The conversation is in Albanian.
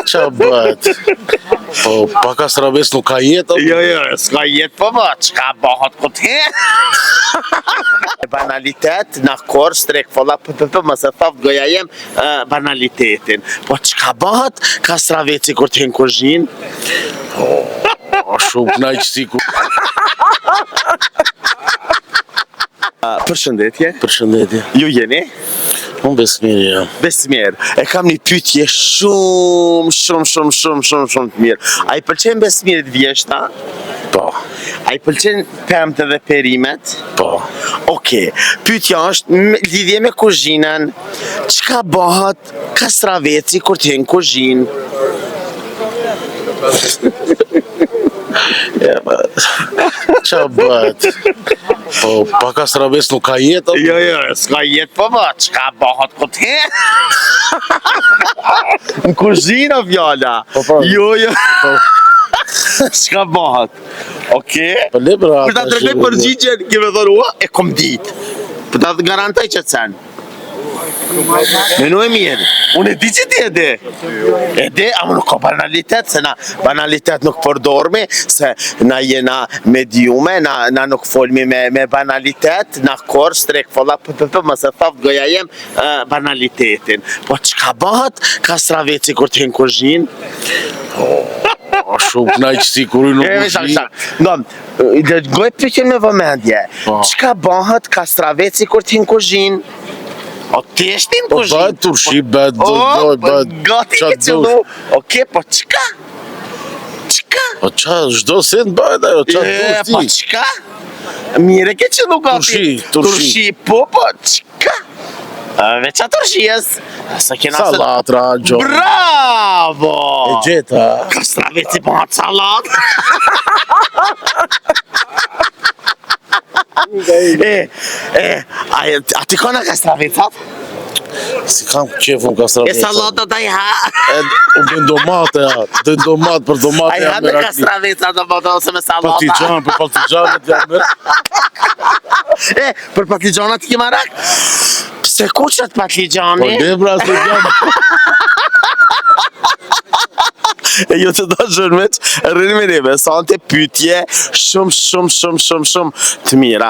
Ça bëhet? Po, pa kastravec nuk ka jetë? Jo, jo, s'ka jetë, po po, çka bëhet ku ti? Banalitet, na kor, strek, folla, p, p, p, mos e thoft goja jem, banalitetin. Po çka bëhet kastraveci kur të hin kuzhinë? Po, shumë knaqësi ku... Përshëndetje. Përshëndetje. Ju jeni? Unë Besmir jam. Besmir, e kam një pyetje shumë, shumë, shumë, shumë, shumë, shumë të mirë. A i pëlqen Besmirit vjeshta? Po. A i pëlqen pemët dhe perimet? Po. Okej, pyetja është në lidhje me kuzhinën. Çka bëhet kastraveci kur të hyn kuzhinë? Ça bëhet? Po, pa kastravec nuk ka jetë? Jo, jo, s'ka jetë, po po, çka bëhet kur të hyn? Në kuzhinë o fjala. Po, po. Jo, jo. Po. Çka bëhet? Okej. Po le bra. Kur ta tregoj përgjigjen, ke me thonë, ua, e kom ditë. Po ta garantoj që të sen. Menu e mirë. Unë e di që ti e di. E di, ama nuk ka banalitet, se na banalitet nuk përdormi, se na jena mediume, na, na nuk folmi me, me banalitet, na kor, strek, folla, p, p, p, mos e thoft goja jem, banalitetin. Po çka bëhet kastraveci kur të hin kuzhinë? Po, shumë knaqësi kur hyn në kuzhinë. No, dëgjoje pyetjen me vëmendje. Po. Çka bëhet kastraveci kur të hin kuzhinë? O ti është në Po kuzhinë. bëhet turshi, bëhet O, do, po, bëhet gati qa ke qëllu. dush. Okej, po çka? Çka? Po qa, çdo sen bëhet ajo, qa E, dush po ti? çka? Mirë ke qëllu gati. Turshi, turshi. Turshi, po, po, çka? Veç atë turshies. Se kena se... Sallatra, gjo. Bravo! E gjeta. Kastraveci po atë sallat. e, e, a, a ti kona kastravecat? Si kam qef unë kastravecat. E sallatat ai ha. E, u bën domate, ja. Dhe domat për domate. Ai ha me kastraveca do po ose me sallata. Patligjan, për patligjanët jam me. E, për patligjanat i ke marak? Pse kuqet patligjani? Po lebra se jam. E jo të dashur miq, rrini me neve, sante pyetje shumë shumë shumë shumë shumë të mira.